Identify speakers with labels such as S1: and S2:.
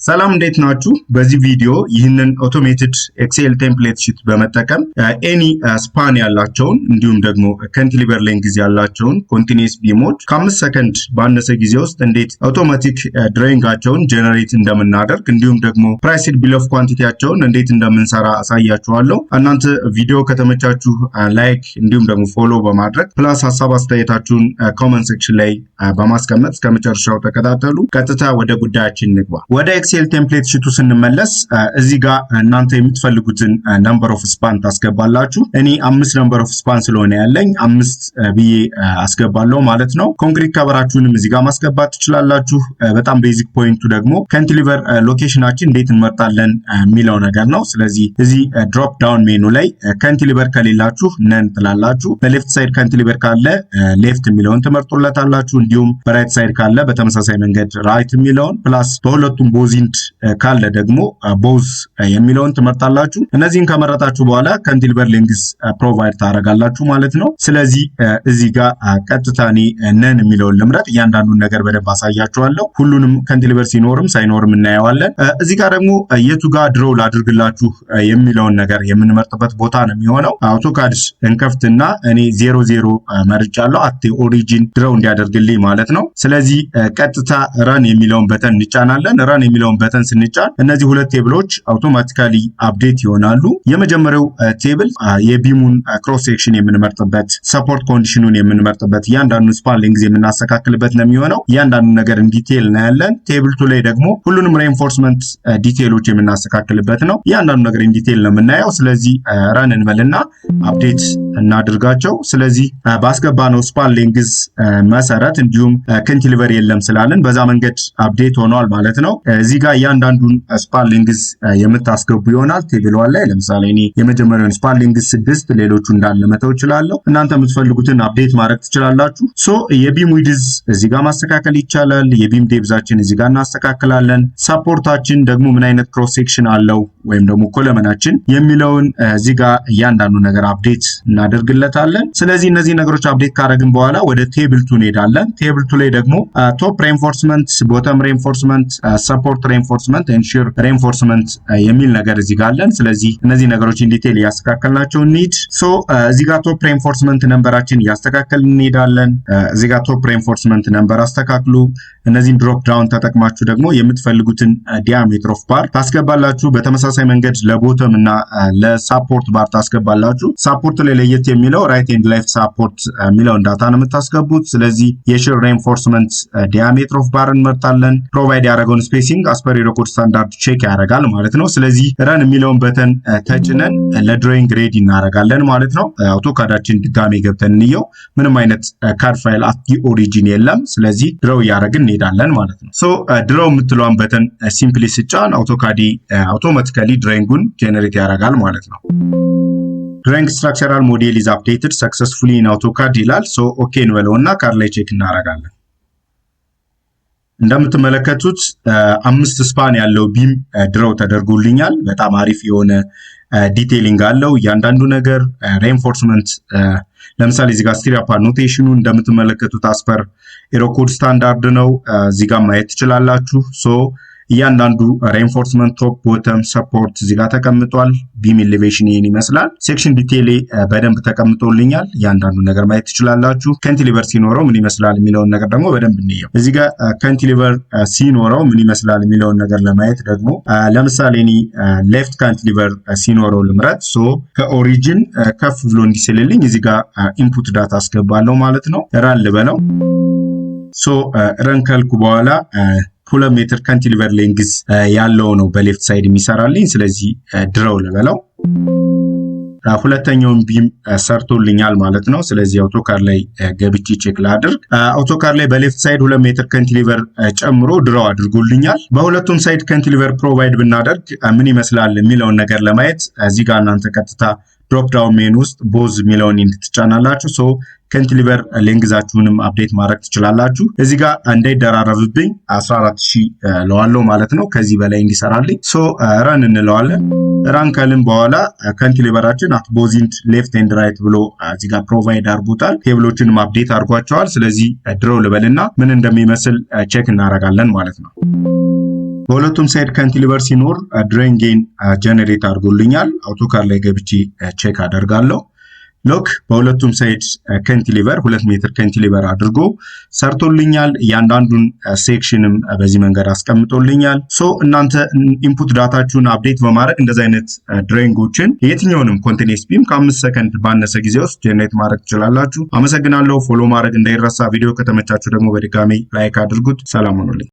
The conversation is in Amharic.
S1: ሰላም፣ እንዴት ናችሁ? በዚህ ቪዲዮ ይህንን automated Excel template sheet በመጠቀም any span ያላቸውን እንዲሁም ደግሞ cantilever length ያላቸውን continuous beam ኦች ከ5 ሰከንድ ባነሰ ጊዜ ውስጥ እንዴት automatic drawing ኣቸውን generate እንደምናደርግ እንዲሁም ደግሞ priced bill of quantity ያቸውን እንዴት እንደምንሰራ አሳያችኋለሁ። እናንተ ቪዲዮ ከተመቻችሁ like እንዲሁም ደግሞ follow በማድረግ plus ሀሳብ አስተያየታችሁን comment section ላይ በማስቀመጥ እስከ መጨረሻው ተከታተሉ። ቀጥታ ወደ ጉዳያችን እንግባ። ወደ Excel template sheet ኡ ስንመለስ እዚህ ጋር እናንተ የምትፈልጉትን number of span ታስገባላችሁ። እኔ አምስት number of span ስለሆነ ያለኝ አምስት ብዬ አስገባለሁ ማለት ነው። Concrete cover ኣችሁንም እዚህ ጋር ማስገባት ትችላላችሁ። በጣም basic point ኡ ደግሞ cantilever location ኣችን እንዴት እንመርጣለን የሚለው ነገር ነው። ስለዚህ እዚህ drop down menu ላይ cantilever ከሌላችሁ none ትላላችሁ። በ left side cantilever ካለ left የሚለውን ትመርጡለታላችሁ። እንዲሁም በ right side ካለ በተመሳሳይ መንገድ right የሚለውን፣ plus በሁለቱም both end ካለ ደግሞ both የሚለውን ትመርጣላችሁ። እነዚህን ከመረጣችሁ በኋላ cantilever length provide ታደርጋላችሁ ማለት ነው። ስለዚህ እዚህ ጋር ቀጥታ እኔ none የሚለውን ልምረጥ። እያንዳንዱን ነገር በደንብ አሳያችኋለሁ። ሁሉንም cantilever ሲኖርም ሳይኖርም እናየዋለን። እዚህ ጋር ደግሞ የቱ ጋር draw ላድርግላችሁ የሚለውን ነገር የምንመርጥበት ቦታ ነው የሚሆነው። AutoCAD እንከፍትና እኔ 00 መርጫለሁ። At origin draw እንዲያደርግልኝ ማለት ነው። ስለዚህ ቀጥታ run የሚለውን button እንጫናለን። Run የሚለውን button ስንጫን እነዚህ ሁለት table ኦች automatically update ይሆናሉ። የመጀመሪያው table የ beam ኡን cross section የምንመርጥበት፣ support condition ኑን የምንመርጥበት፣ እያንዳንዱ span length የምናስተካክልበት ነው የሚሆነው። እያንዳንዱ ነገር in detail እናያለን። Table two ላይ ደግሞ ሁሉንም reinforcement detail ኦች የምናስተካክልበት ነው። እያንዳንዱ ነገር in detail ነው የምናየው። ስለዚህ run እንበልና update እናድርጋቸው። ስለዚህ ባስገባነው span length መሰረት እንዲሁም cantilever የለም ስላለን በዛ መንገድ update ሆኗል ማለት ነው። እዚህ ጋር እያንዳንዱን span length የምታስገቡ ይሆናል table one ላይ። ለምሳሌ እኔ የመጀመሪያውን span length 6፣ ሌሎቹ እንዳለ መተው እችላለሁ። እናንተ የምትፈልጉትን update ማድረግ ትችላላችሁ። So የ beam width እዚህ ጋር ማስተካከል ይቻላል። የ beam depth ኣችን እዚህ ጋር እናስተካክላለን። Support ኣችን ደግሞ ምን አይነት cross section አለው ወይም ደግሞ column ኣችን የሚለውን እዚህ ጋር እያንዳንዱ ነገር update እናደርግለታለን። ስለዚህ እነዚህ ነገሮች update ካደረግን በኋላ ወደ table two እንሄዳለን። Table two ላይ ደግሞ top reinforcement፣ bottom reinforcement፣ support reinforcement and shear reinforcement የሚል ነገር እዚህ ጋር አለን። ስለዚህ እነዚህ ነገሮች in detail እያስተካከልናቸው እንሂድ። So እዚህ ጋር top reinforcement number ኣችን እያስተካከልን እንሄዳለን። እዚህ ጋር top reinforcement number አስተካክሉ። እነዚህን drop down ተጠቅማችሁ ደግሞ የምትፈልጉትን diameter of bar ታስገባላችሁ። በተመሳሳይ መንገድ ለ bottom እና ለ support bar ታስገባላችሁ። Support ላይ ለየት የሚለው right and left support የሚለውን data ነው የምታስገቡት። ስለዚህ የ shear reinforcement diameter of bar እንመርጣለን። Provide ያደረገውን spacing as per Eurocode standard check ያደርጋል ማለት ነው። ስለዚህ run የሚለውን button ተጭነን ለ drawing ready እናደርጋለን ማለት ነው። AutoCAD ኣችን ድጋሜ ገብተን እንየው። ምንም አይነት CAD file at the origin የለም። ስለዚህ draw እያደረግን እንሄዳለን ማለት ነው። So draw የምትለዋን button simply ስጫን AutoCAD automatically drawing ኡን generate ያደርጋል ማለት ነው። "Drawing structural model is updated successfully in AutoCAD" ይላል። So okay እንበለውና CAD ላይ check እናደርጋለን። እንደምትመለከቱት አምስት span ያለው beam draw ተደርጎልኛል። በጣም አሪፍ የሆነ detailing አለው እያንዳንዱ ነገር። Reinforcement ለምሳሌ እዚህ ጋር stirrup annotation ኑ እንደምትመለከቱት as per Eurocode standard ነው። እዚህ ጋር ማየት ትችላላችሁ። So እያንዳንዱ reinforcement top፣ bottom፣ support እዚህ ጋር ተቀምጧል። Beam elevation ይህን ይመስላል። Section detail ኤ በደንብ ተቀምጦልኛል። እያንዳንዱ ነገር ማየት ትችላላችሁ። Cantilever ሲኖረው ምን ይመስላል የሚለውን ነገር ደግሞ በደንብ እንየው። እዚህ ጋር cantilever ሲኖረው ምን ይመስላል የሚለውን ነገር ለማየት ደግሞ ለምሳሌ እኔ left cantilever ሲኖረው ልምረጥ። So ከ origin ከፍ ብሎ እንዲስልልኝ እዚህ ጋር input data አስገባለሁ ማለት ነው። Run ልበለው። So run ካልኩ በኋላ 2 ሜትር cantilever length ያለው ነው በ left side የሚሰራልኝ። ስለዚህ draw ልበለው። ሁለተኛውን beam ሰርቶልኛል ማለት ነው። ስለዚህ AutoCAD ላይ ገብቼ check ላድርግ። AutoCAD ላይ በ left side 2 ሜትር cantilever ጨምሮ draw አድርጎልኛል። በሁለቱም side cantilever provide ብናደርግ ምን ይመስላል የሚለውን ነገር ለማየት እዚህ ጋር እናንተ ቀጥታ drop down menu ውስጥ both የሚለውን እንድትጫናላችሁ። So cantilever length ኣችሁንም update ማድረግ ትችላላችሁ። እዚህ ጋር እንዳይደራረብብኝ 14,000 ለዋለው ማለት ነው፣ ከዚህ በላይ እንዲሰራልኝ። So run እንለዋለን። Run ካልን በኋላ cantilever ኣችን at both end left and right ብሎ እዚህ ጋር provide አድርጎታል። Table ኦችንም update አድርጓቸዋል። ስለዚህ draw ልበልና ምን እንደሚመስል check እናደርጋለን ማለት ነው። በሁለቱም side cantilever ሲኖር drawing ን generate አድርጎልኛል። AutoCAD ላይ ገብቼ check አደርጋለሁ። Look፣ በሁለቱም side cantilever 2 ሜትር cantilever አድርጎ ሰርቶልኛል። እያንዳንዱን section ም በዚህ መንገድ አስቀምጦልኛል። So እናንተ input data ችሁን update በማድረግ እንደዚህ አይነት drawing ኦችን የትኛውንም continuous beam ከ5 ሰከንድ ባነሰ ጊዜ ውስጥ generate ማድረግ ትችላላችሁ። አመሰግናለሁ። Follow ማድረግ እንዳይረሳ። ቪዲዮ ከተመቻችሁ ደግሞ በድጋሚ like አድርጉት። ሰላም ሁኑልኝ።